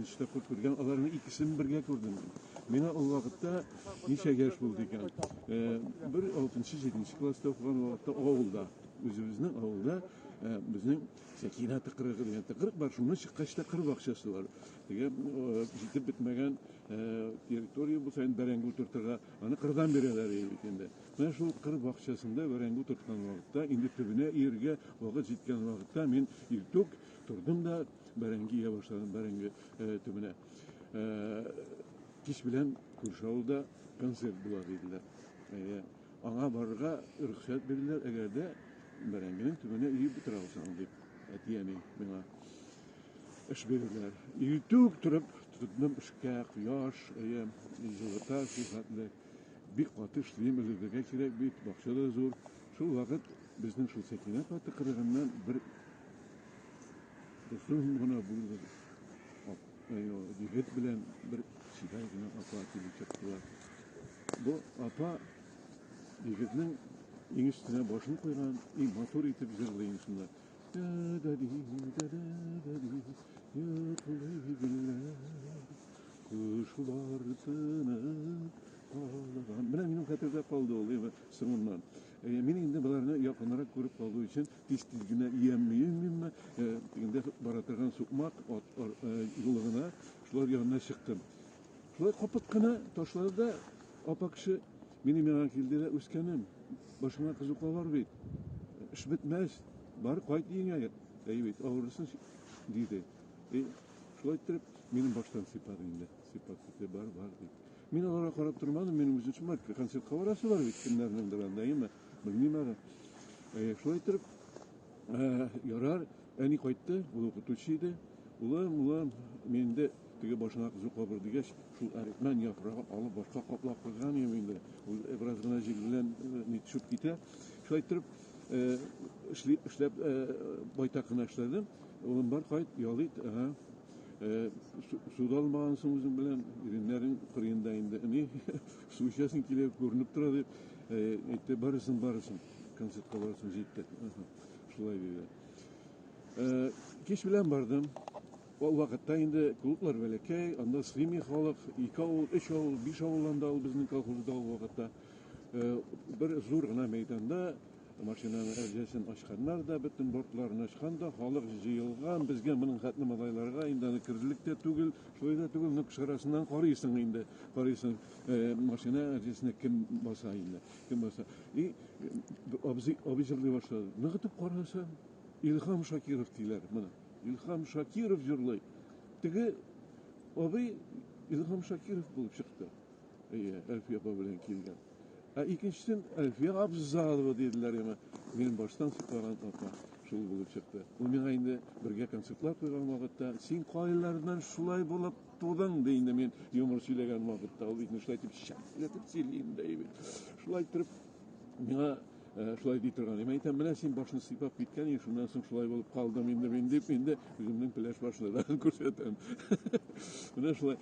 Беренче тапкыр күргән, аларның икесен бергә күрдем мин. Миңа ул вакытта ничә яшь булды икән? Бер алтынчы, җиденче класста укыган вакытта авылда, үзебезнең авылда безнең Сәкинә тыкрыгы дигән тыкрык бар, шуннан чыккач та кыр бакчасы бар. Теге җитеп бетмәгән территория булса инде бәрәңге утыртырга, аны кырдан бирәләр бит инде. Менә шул кыр бакчасында бәрәңге утырткан вакытта, инде төбенә ияргә вакыт җиткән вакытта мин иртүк тордым да бәрәңге ия башладым, бәрәңге төбенә. Кич белән күрше авылда концерт була диделәр. Аңа барырга рөхсәт бирделәр, әгәр дә бәрәңгенең төбенә өеп бетерә алсаң, дип әти-әни миңа эш бирделәр. Иртүк торып тотындым эшкә, кояш, әйе, җылыта шул хәтле. Бик каты эшлим, өлгерергә кирәк бит, бакча да зур. Шул вакыт безнең шул Сәкинә апа тыкрыгыннан бер озын гына буйлы егет белән бер чибәр генә апа килеп чыктылар. Бу апа егетнең иң өстенә башын куйган, и матур итеп җырлый инде шунда. Йоклый гөлләр, кошлар тынып калган. Менә минем хәтердә калды ул, соңыннан. Мин инде боларны якынрак күреп калу өчен тиз-тиз генә иямме-ияммиме, тегендә бара торган сукмак, ат юлы гына, шулар янына чыктым. Шулай капылт кына ташлады да апа кеше минем янга килде дә, үскәнем, башыңа кызу кабар бит, эш бетмәс, бар кайт өеңә, әй бит, авырырсың, диде. И, шулай иттереп, минем баштан сыйпады инде, сыйпап китте, бар, бар, дип. Мин аларга карап тормадым, минем үзем шуңа концертка барасы бар бит, кемнәрнеңдер анда, әйеме, белмим әле. Шулай иттереп, ярар, әни кайтты, ул укытучы иде. Улым, улым, мин инде теге башына кызу кабыр дигәч, шул әрекмән яфрагын алып башка каплап куйган идем инде. Ул бераз гына җил белән ни төшеп китә. Шулай иттереп, эшли, эшләп, байтак кына эшләдем. Улым, бар, кайт, ял ит, ага. Су да алмагансың үзең белән, иреннәрең кырыенда инде, ни, су эчәсең килә, күренеп тора дип, әйтте, барырсың, барырсың, концертка барырсың, җитте. Шулай диде. Кич белән бардым. Ул вакытта инде клублар бәләкәй, анда сыймый халык, ике авыл, өч авыл, биш авыл анда ул безнең колхозда ул вакытта. Бер зур гына мәйданда машинаның әрҗәсен ачканнар да, бөтен бортларын ачкан да, халык җыелган, безгә моның хәтле малайларга инде аны керерлек тә түгел, шулай да түгел, но кеше арасыннан карыйсың инде, карыйсың, машина әрҗәсенә кем баса инде, кем баса. И абзый, абый җырлый башлады. Ныгытып карасам, Илһам Шакиров диләр моны. Илһам Шакиров җырлый. Теге абый Илһам Шакиров булып чыкты. Әйе, Әлфия апа белән килгән. Ә икенчесен Әлфия Абзалова диделәр яңа. Минем баштан сыйпаган апа шул булып чыкты. Ул миңа инде бергә концертлар куйган вакытта, син кайлардан шулай булып тудың, ди инде мин юмор сөйләгән вакытта. Ул бит шулай итеп чәкләтеп сөйли инде бит. Шулай иттереп миңа шулай ди торган. Мин әйтәм, менә син башны сыйпап киткән идең, шуннан соң шулай булып калдым инде мин дип, инде үземнең пеләш башны да күрсәтәм. Менә шулай.